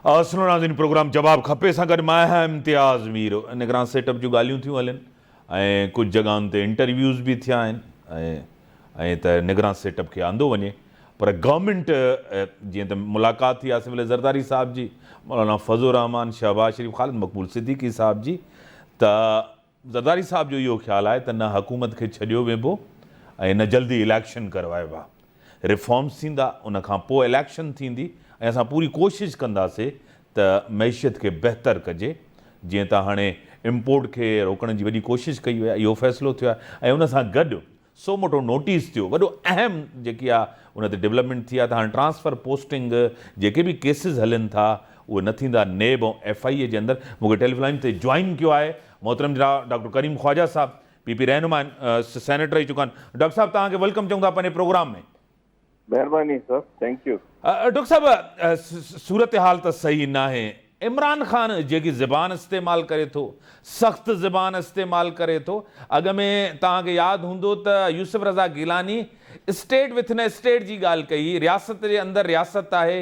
سنو ناظرين پروگرام جواب کپي سان گڏ مان آهيان امتياز مير. نگران سيٽ اپ جون ڳالهيون ٿيون هلن ۽ ڪجهه جڳهن تي انٽرويوز به ٿيا آهن ۽ ۽ ته نگران سيٽ اپ کي آندو وڃي پر گورنمينٽ جيئن ته ملاقات ٿي آصف علي زرداري صاحب جي مولانا فضل الرحمان شهباز شريف خالد مقبول صديقي صاحب جي ته زرداري صاحب جو اهو خيال آهي ته نه حڪومت کي ڇڏيو ويبو ۽ نه جلدي اليڪشن ڪروائبا. ريفارمز ٿيندا ان کان پوء اليڪشن ٿيندي ۽ اسان پوري ڪوشش ڪنداسي ته معيشت کي بهتر ڪجي جيئن ته هاڻي امپورٽ کي روڪڻ جي وڏي ڪوشش ڪئي وئي آهي اهو فيصلو ٿيو آهي ۽ ان سان گڏ سو موٽو نوٽيس ٿيو وڏو اهم جيڪي آ ان تي ڊولپمينٽ ٿي آ ته هاڻي ٽرانسفر پوسٽنگ جيڪي به ڪيسز هلن ٿا اهي نه ٿيندا نيب ۽ ايف I اي جي اندر مون کي ٽيليفون لائين تي جوائن ڪيو آهي محترم جناب ڊاڪٽر ڪريم خواجه صاحب پي پي رهنما آهن سينيٽر رهي چڪا آهن ڊاڪٽر صاحب توهان کي welcome چئون ٿا پنهنجي پروگرام ۾. مهرباني سر thank you. Doctor صاحب صورتحال ته صحيح ناهي عمران خان جيڪي زبان استعمال ڪري ٿو سخت زبان استعمال ڪري ٿو اڳ ۾ توهان کي ياد هوندو ته Yousuf Raza Gilani state within state جي ڳالهه ڪئي رياست جي اندر رياست آهي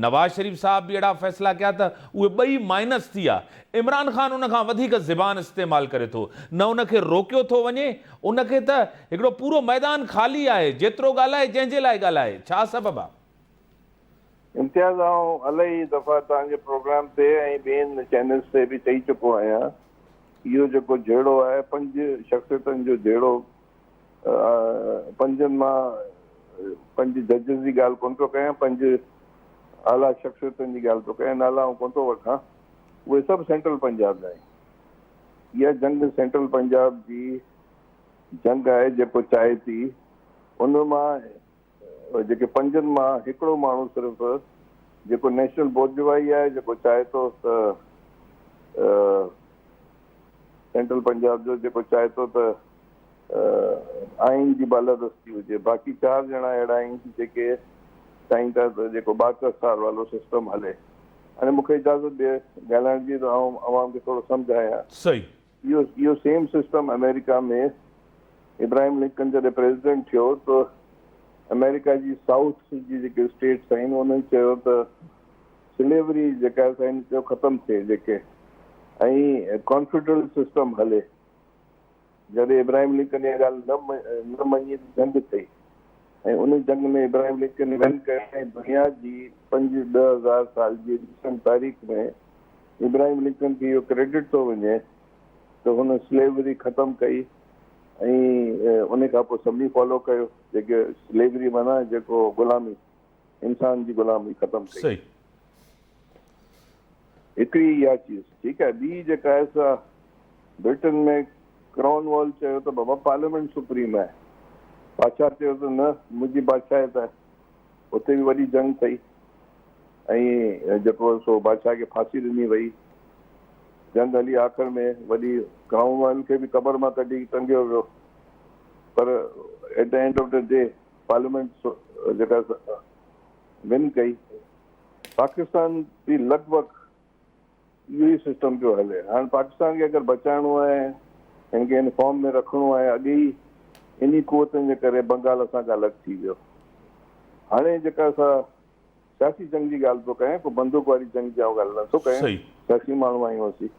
نواز شريف صاحب به اهڙا فيصلا ڪيا ته اهي ٻئي مائنس ٿي ويا. عمران خان ان کان وڌيڪ زبان استعمال ڪري ٿو. نه ان کي روڪيو ٿو وڃي، ان کي ته هڪڙو پورو ميدان خالي آهي، جيترو ڳالهائي جنهن جي لاء ڳالهائي. ڇا سبب آ؟ امتياز آئون الائي دفعا توهان جي پروگرام تي ۽ ٻين چينلز تي به چئي چڪو آهيان اهو جيڪو جهيڙو آهي پنج شخصيتن جو جهيڙو پنجن مان پنج ججز جي ڳالهه ڪونه ٿو ڪيان، پنج اعليٰ شخصيتن جي ڳالهه ٿو ڪيان، نالا آئون ڪونه ٿو وٺان، اهي سڀ سينٽرل پنجاب جا آهن. اها جنگ سينٽرل پنجاب جي جنگ آهي، جيڪو چاهي ٿي ان مان جيڪي پنجن مان هڪڙو ماڻهو صرف جيڪو نيشنل بورجوائي آهي، جيڪو چاهي ٿو ته سينٽرل پنجاب جو جيڪو چاهي ٿو ته آئين جي بالادستي هجي باقي چار ڄڻا اهڙا آهن جيڪي چاهين ٿا ته جيڪو 72 سال والو سسٽم هلي. هاڻي مون کي اجازت ڏي ڳالهائڻ جي ته آئون عوام کي ٿورو سمجهايان. صحيح. اهو اهو سيم سسٽم آمريڪا ۾ ابراهيم لنڪن جڏهن پريزيڊنٽ ٿيو ته آمريڪا جي سائوٿ جي جيڪي اسٽيٽس آهن انهن چيو ته سليوري جيڪا آهي سا هن چيو ختم ٿئي جيڪي ۽ ڪانفيڊرل سسٽم هلي. جڏهن ابراهيم لنڪن اها ڳالهه نه مڃي ته جنگ ٿي ۽ ان جنگ ۾ ابراهيم لنڪن ون ڪيو ۽ دنيا جي پنج 10,000 سال جي ريسنٽ تاريخ ۾ ابراهيم لنڪن کي اهو ڪريڊٽ ٿو وڃي ته هن سليوري ختم ڪئي ۽ ان کان پوء سڀني فالو ڪيو جيڪي سليوري معنيٰ جيڪو غلامي انسان جي غلامي ختم ڪئي. صحيح. هڪڙي اها چيز ٺيڪ آهي ٻي جيڪا آهي سا برٽن ۾ ڪرائون وال چيو ته بابا پارليامينٽ سپريم آهي بادشاهه چيو ته نه منهنجي بادشاهيت آهي اتي به وڏي جنگ ٿي ۽ جيڪو سو بادشاهه کي ڦاسي ڏني وئي جنگ هلي آخر ۾ وڏي ڪرائون وال کي به قبر مان ڪڍي ٽنگيو ويو پر at the end of the day parliament جيڪا ون ڪئي پاڪستان به لڳ ڀڳ اهو ئي سسٽم پيو هلي. هاڻ پاڪستان کي اگر بچائڻو آهي، هن کي هن فارم ۾ رکڻو آهي، اڳي ئي انهي قوتن جي ڪري بنگال اسان کان الڳ ٿي ويو. هاڻي جيڪا سا سياسي جنگ جي ڳالهه ٿو ڪيان، ڪو بندوق واري جنگ جي آئون ڳالهه نه ٿو ڪيان، سياسي ماڻهو آهيون اسين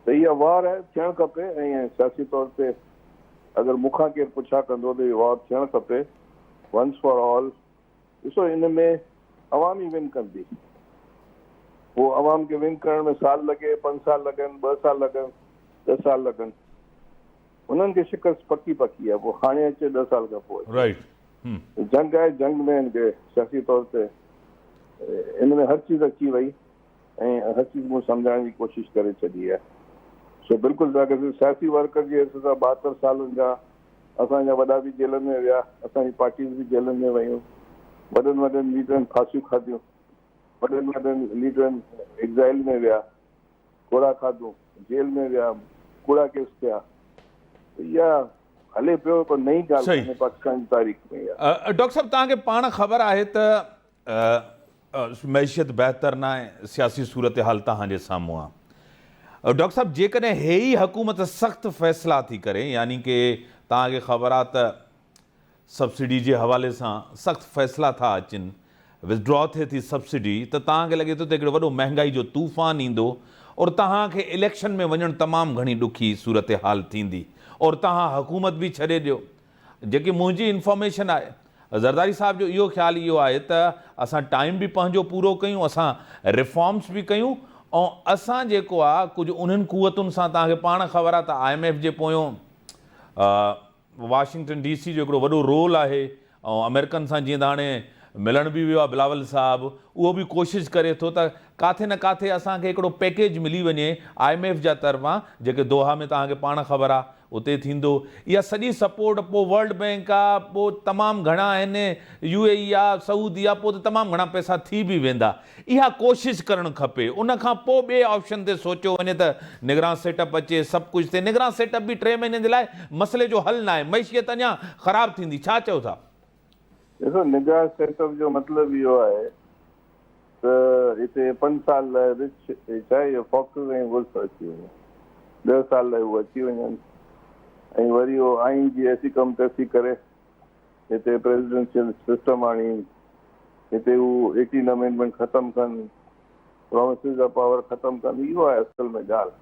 ته اها وار ٿيڻ کپي ۽ سياسي طور تي اگر مون کان ڪير پڇا ڪندو ته اهو وار ٿيڻ کپي ونس فار آل. ڏسو ان ۾ عوام ئي ون ڪندي. پوء عوام کي ون ڪرڻ ۾ سال لڳي، پنج سال لڳن، ٻه سال لڳن، ڏھ سال لڳن. انهن کي شڪست پڪي پڪي آهي. پوء هاڻي اچي ڏھ سال کان پوء اچي. رائيٽ. جنگ آهي، جنگ ۾ هن کي سياسي طور تي ان ۾ هر چيز اچي وئي ۽ هر چيز مون سمجهائڻ جي ڪوشش ڪري ڇڏي آهي. سو بلڪل سياسي ورڪر جي حيثيت سان 72 سالن کان اسان جا وڏا به جيلن ۾ ويا، اسان جي پارٽيز به جيلن ۾ ويون، وڏن وڏن ليڊرن ڦاسيون کاڌيون، وڏن وڏن ليڊرن ايگزائل ۾ ويا، ڪوڙا کاڌون، جيل ۾ ويا، ڪوڙا ڪيس ٿيا، ته اها هلي پيو ڪو نئين ڳالهه ڪونهي پاڪستان جي تاريخ ۾ اها. ڊاڪٽر صاحب توهان کي پاڻ خبر آهي ته معيشت بهتر ناهي، سياسي صورتحال توهان جي سامهون آهي. ڊاڪٽر صاحب جيڪڏهن هي ئي حڪومت سخت فيصلا ٿي ڪري يعني ڪي توهان کي خبر آهي ته سبسڊي جي حوالي سان سخت فيصلا ٿا اچن، ودڊرا ٿئي ٿي سبسڊي ته توهان کي لڳي ٿو ته هڪڙو وڏو مهنگائي جو طوفان ايندو اور توهان کي اليڪشن ۾ وڃڻ تمام گهڻي ڏکي صورتحال ٿيندي اور توهان حڪومت به ڇڏي ڏيو. جيڪي منهنجي انفارميشن آهي زرداري صاحب جو اهو خيال اهو آهي ته اسان ٽائيم به پنهنجو پورو ڪيون اسان ريفارمس به ڪيون ۽ اسان جيڪو آهي ڪجهه انهن قوتن سان توهان کي پاڻ خبر آهي ته I M F جي پويون واشنگٽن ڊي سي جو هڪڙو وڏو رول آهي ۽ آمريڪن سان جيئن ته هاڻي ملڻ به ويو آهي بلاول صاحب اهو به ڪوشش ڪري ٿو ته ڪاٿي نه ڪاٿي اسان کي هڪڙو پيڪيج ملي وڃي I M F جا طرفان جيڪي دوحا ۾ توهان کي پاڻ خبر آهي اتي ٿيندو اها سڄي سپورٽ پوء ورلڊ بينڪ آ پوء تمام گهڻا آهن يو اي اي آ سعودي آ پوء ته تمام گهڻا پئسا ٿي به ويندا اها ڪوشش ڪرڻ کپي ان کان پوء ٻئي آپشن تي سوچيو وڃي ته نگران سيٽ اپ اچي سڀ ڪجهه ٿئي نگران سيٽ اپ به ٽي مهينن جي لاء مسئلي جو حل ناهي معيشيت اڃا خراب ٿيندي ڇا چئو ٿا؟ ڏسو نگران سيٽ اپ جو مطلب اهو آهي ته هتي پنج سال لاء رڇ ڇا اهو فاڪسز ۽ ولفس اچي وڃن ڏهه سال لاء هو اچي وڃن ۽ وري اهو آئين جي ايسي ڪم تيسي ڪري هتي پريزيڊنشل سسٽم آڻين هتي هو ايٽين امينڊمينٽ ختم ڪن پروونسز جا پاور ختم ڪن اهو آهي اصل ۾ ڳالهه.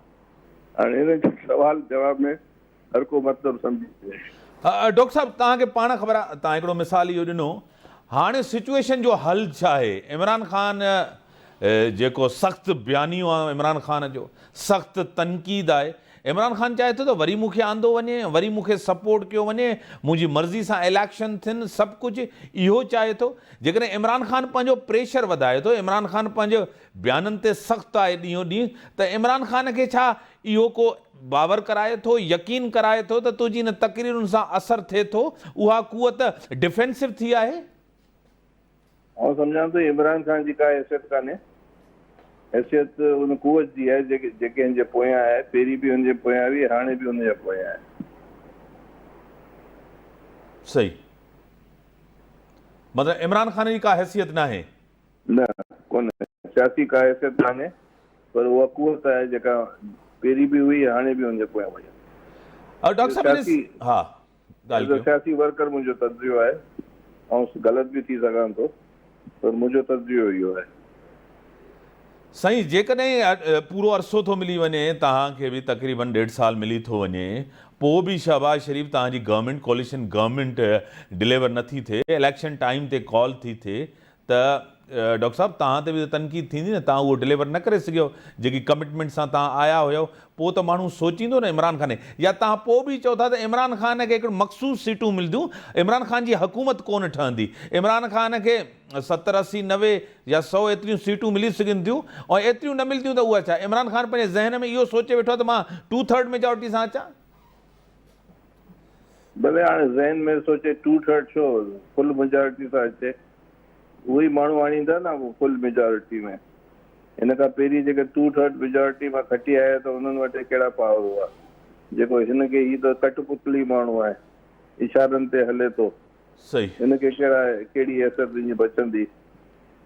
هاڻي ان جي سوال جواب ۾ هر ڪو مطلب سمجهي وڃي. ڊاڪٽر صاحب توهان کي پاڻ خبر آهي توهان هڪڙو مثال اهو ڏنو هاڻي سچوئيشن جو حل ڇا آهي عمران خان جيڪو سخت بيانيو آهي عمران خان جو سخت تنقيد آهي عمران خان چاهي ٿو ته وري مون کي آندو وڃي وري مون کي سپورٽ ڪيو وڃي منهنجي مرضي سان اليڪشن ٿين سڀ ڪجهه اهو چاهي ٿو جيڪڏهن عمران خان پنهنجو پريشر وڌائي ٿو عمران خان پنهنجو بيانن تي سخت آهي ڏينهون ڏينهن ته عمران خان کي ڇا اهو ڪو باور ڪرائي ٿو، يقين ڪرائي ٿو ته تنهنجي ان تقريرن سان اثر ٿئي ٿو، اها قوت ڊفينسو ٿي آهي؟ آئون سمجهان ٿو عمران خان جي ڪا حيثيت ڪانهي، حيثيت ان قوت جي آهي جيڪي هن جي پويان آهي، پهرين به هن جي پويان هئي، هاڻي به ان جي پويان آهي. صحيح. مطلب عمران خان جي ڪا حيثيت ناهي. نه ڪونهي، سياسي ڪا حيثيت ناهي پر اها قوت آهي جيڪا پهرين به هئي هاڻي به ان جي پويان وڃي ٿي. ڊاڪٽر صاحب ان ها ڳالهه ڪيو. سياسي ورڪر منهنجو تجزيو آهي، آئون غلط به ٿي سگهان ٿو پر منهنجو تجزيو اهو آهي. سائين جيڪڏهن پورو عرصو ٿو ملي وڃي توهان کي به تقريبن ڏيڍ سال ملي ٿو وڃي پوء به شهباز شريف توهان جي گورنمينٽ ڪوليشن گورنمينٽ ڊليور نٿي ٿئي اليڪشن ٽائيم تي ڪال ٿي ٿئي ته ڊاڪٽر صاحب توهان تي به ته تنقيد ٿيندي نه توهان اهو ڊليور نه ڪري سگهيو جيڪي ڪمٽمينٽ سان توهان آيا هيو پوء ته ماڻهو سوچيندو نه عمران خان يا توهان پوء به چئو ٿا ته عمران خان کي هڪڙو مخصوص سيٽون ملنديون عمران خان جي حڪومت ڪونه ٺهندي عمران خان کي 70 80 90 يا 100 ايتريون سيٽون ملي سگهن ٿيون ۽ ايتريون نه ملنديون ته اها ڇا عمران خان پنهنجي ذهن ۾ اهو سوچي ويٺو آهي ته مان ٽو ٿرڊ ميجارٽي سان اچان. ڀلي هاڻي ذهن ۾ سوچي ٽو ٿرڊ ڇو فل ميجارٽي سان اچي اهي ئي ماڻهو آڻيندا نه فل ميجارٽي ۾ هن کان پهرين جيڪي ٽو ٿرڊ ميجارٽي مان کٽي آيا ته انهن وٽ ڪهڙا پاور هئا جيڪو هن کي هي ته ڪٽ پتلي ماڻهو آهي اشارن تي هلي ٿو صحيح هن کي ڪهڙا ڪهڙي حيثيت هن جي بچندي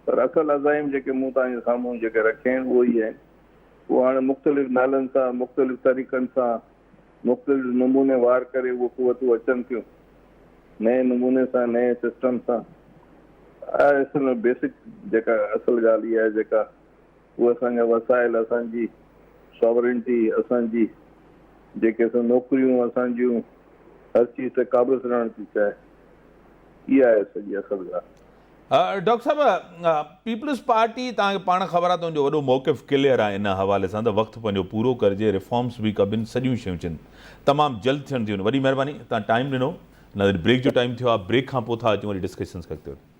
پر اصل عزائم جيڪي مون توهان جي سامهون جيڪي رکيا آهن اهي ئي آهن اهو هاڻي مختلف نالن سان مختلف طريقن سان مختلف نموني وار ڪري اهي قوتون اچن ٿيون نئين نموني سان نئين سسٽم سان اصل ۾ بيسڪ جيڪا اصل ڳالهه اها آهي جيڪا اهي اسان جا وسائل اسان جي ساورنٽي اسان جي جيڪي اسان نوڪريون اسان جون هر چيز تي قابض رهڻ ٿي چاهي اها آهي سڄي اصل ڳالهه. ڊاڪٽر صاحب پيپلز پارٽي توهان کي پاڻ خبر آهي ته ان جو وڏو موقف ڪليئر آهي ان حوالي سان ته وقت پنهنجو پورو ڪرجي ريفارمز به ڪبن سڄيون شيون چين تمام جلد ٿيڻ ٿيون وڏي مهرباني توهان ٽائيم ڏنو ناظرين بريڪ جو ٽائيم ٿيو آهي بريڪ کان پوء ٿا اچون وري ڊسڪشنز کي اڳتي وڌي.